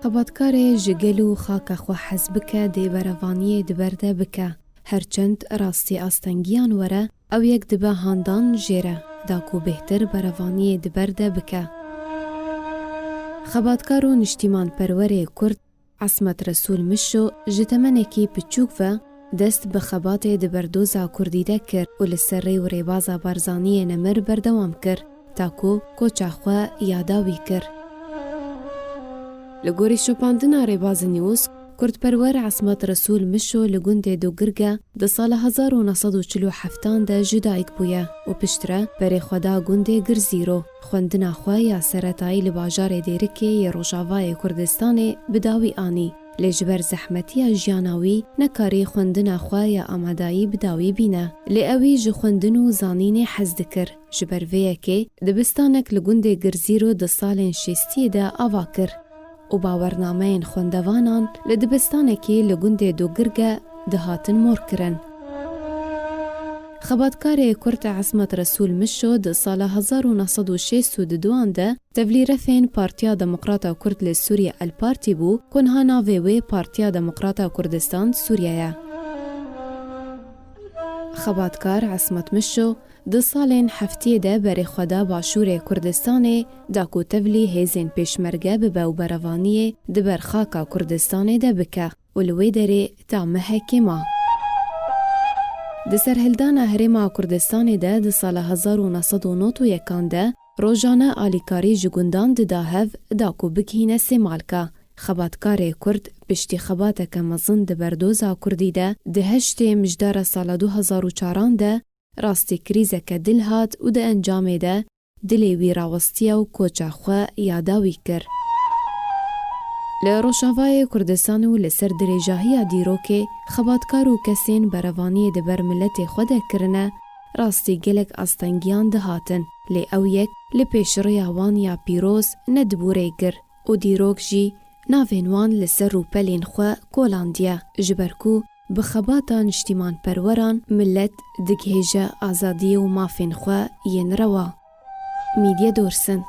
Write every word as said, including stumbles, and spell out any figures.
Xebatkarê ji gel û xaka xwe hez bike dê berevaniyê di ber de bike. Her çend rastî astengiyan were, ew yek dibe handan jê re, da ku bêhtir berevaniyê di ber de bike. Xebatkar û niştîmanperwerê Kurd Esmet Resûl Mişo ji temenekî piçûk ve dest bi xebatê di berdoza Kurdî de kir û li ser rê û rêbaza Barzaniyê nemir berdewam kir, ta ku koça xwe yada wî kir. Li gorî şopandina Rêbazî News, Kurdperwer Esmet Resûl Mişo li gundê Dogirge di sala hezar û neh sed û çil û heftan de ji dayik bûye û piştre berê xwe da gundê Girzîro. Xwendina xwe ya seretayî li bajarê Dêrikê yê Rojavayê Kurdistanê bi dawî anî. Lê ji ber zehmetiya jiyana wî nekarî xwendina xwe ya amadayî bi dawî bîne. Lê ewî ji xwendin û zanînê hez dikir. Ji ber vê yekê dibistanek li gundê Girzîro di salên şêstiyê de ava kir û bawernameyên xwendevanan li dibistanekî li gundê Dogirge dihatin morkirin. Xebatkarê Kurd Esmet Resûl Mişo di sala hezar û neh sed û şêst û duan de tevlîrefên Partiya Demokrata Kurd li Sûriye El Partî bû, ku niha navê wê Partiya Demokrata Kurdistan Sûriye ye. Xebatkar Esmet Mişo di salên heftiyê de berê xwe da Başûrê Kurdistanê, da ku tevlî hêzên pêşmerge bibe û berevaniyê di ber xaka Kurdistanê de bike û li wê derê ta mehekê ma. Di serhildana Herêma Kurdistanê de di sala hezar û neh sed û nod û yekan de rojane alîkarî ji gundan dida hev, da ku bigihîne Sêmalka. Xebatkarê Kurd piştî xebateke mezin di berdoza Kurdî de di heştê mijdara sala du hezar û çaran de rastî krîzeke dil hat û di encamê de dilê wî rawestiye û koça xwe yada wî kir. Li Rojavayê Kurdistanê û li ser dirêjahiya dîrokê xebatkar û kesên berevaniyê di ber miletê xwe de kirine, rastî gelek astengiyan dihatin, lê ew yek li pêşrêya wan ya pîroz nedibû rêgir û dîrok jî navên wan li ser rûpelên xwe kolandiye, ji ber ku bi xebata niştîmanperweran milet digihêje azadiyê û mafên xwe yên rewa. Mîdye Dorsin.